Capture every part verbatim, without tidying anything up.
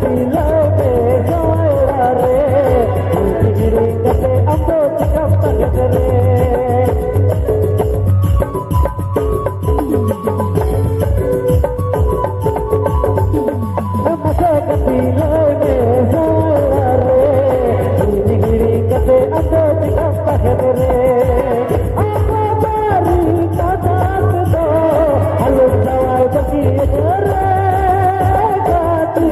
ᱞᱟᱹᱭ ᱢᱮ ᱡᱟᱶᱟᱭ ᱚᱲᱟᱜ ᱨᱮ, ᱦᱤᱲᱤᱧ ᱠᱟᱛᱮ ᱟᱢ ᱫᱚ ᱪᱮᱠᱟᱢ ᱛᱟᱦᱮᱱ ᱨᱮ? ᱢᱟᱥᱮ ᱠᱟᱹᱴᱤᱡ ᱞᱟᱹᱭ ᱢᱮ ᱡᱟᱶᱟᱭ ᱚᱲᱟᱜ ᱨᱮ, ᱦᱤᱲᱤᱧ ᱦᱤᱲᱤᱧ ᱠᱟᱛᱮ ᱟᱢ ᱫᱚ ᱪᱮᱠᱟᱢ ᱛᱟᱦᱮᱱ ᱨᱮ? ᱟᱢ ᱵᱟᱵᱟ ᱨᱤᱱ ᱠᱟᱛᱷᱟ ᱛᱮᱫᱚ ᱟᱞᱚᱢ ᱡᱟᱶᱟᱭ ᱵᱟᱹᱜᱤᱭᱟᱹᱧ ᱨᱮ ᱜᱟᱛᱮ᱾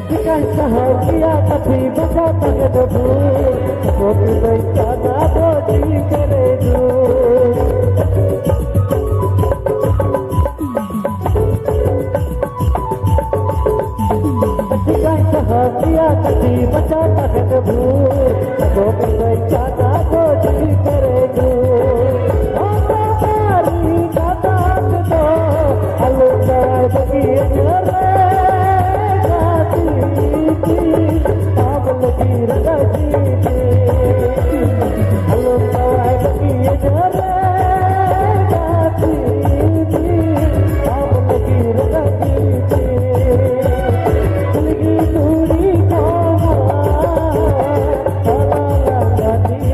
ᱪᱤᱠᱟᱹᱧ ᱥᱟᱦᱟᱣ ᱜᱮᱭᱟ ᱠᱟᱹᱴᱤᱡ ᱵᱟᱪᱷᱟ ᱛᱟᱦᱮᱸ ᱫᱚ ᱫᱩᱠ, ᱚᱠᱚᱭ ᱠᱚ ᱞᱟᱹᱭ ᱠᱟᱱᱟ ᱫᱚ ᱡᱤᱣᱤ ᱠᱚᱨᱮ ᱫᱩᱠ᱾ ᱪᱤᱠᱟᱹᱧ ᱥᱟᱦᱟᱣ ᱜᱮᱭᱟ ᱠᱟᱹᱴᱤᱡ ᱵᱟᱪᱷᱟ ᱛᱟᱦᱮᱸ ᱫᱚ ᱫᱩᱠ, ᱚᱠᱚᱭ ᱠᱚ ᱞᱟᱹᱭ ᱠᱟᱱᱟ ᱫᱚ ᱡᱤᱣᱤ ᱠᱚᱨᱮ ᱫᱩᱠ᱾ ᱚᱱᱟ ᱵᱟᱹᱲᱤᱡ ᱠᱟᱛᱷᱟ ᱛᱮᱫᱚ ᱟᱞᱚᱢ ᱫᱟᱭ ᱵᱟᱹᱜᱤᱭᱟᱹᱧ ᱨᱮ ᱜᱟᱛᱮ᱾ ᱟᱢ ᱞᱟᱹᱜᱤᱫ ᱨᱟᱜᱟ ᱡᱤᱣᱤ ᱛᱤᱧ᱾ ᱟᱞᱚᱢ ᱫᱟᱭ ᱵᱟᱹᱜᱤᱭᱟᱹᱧ ᱨᱮ ᱜᱟᱛᱮ᱾ ᱟᱢ ᱞᱟᱹᱜᱤᱫ ᱨᱟᱜᱟ ᱡᱤᱣᱤ ᱛᱤᱧ᱾ ᱠᱩᱞᱜᱤ ᱫᱷᱩᱲᱤ ᱠᱚᱢᱟ ᱛᱟᱞᱟ ᱞᱟᱸᱜᱟ ᱛᱤᱧ᱾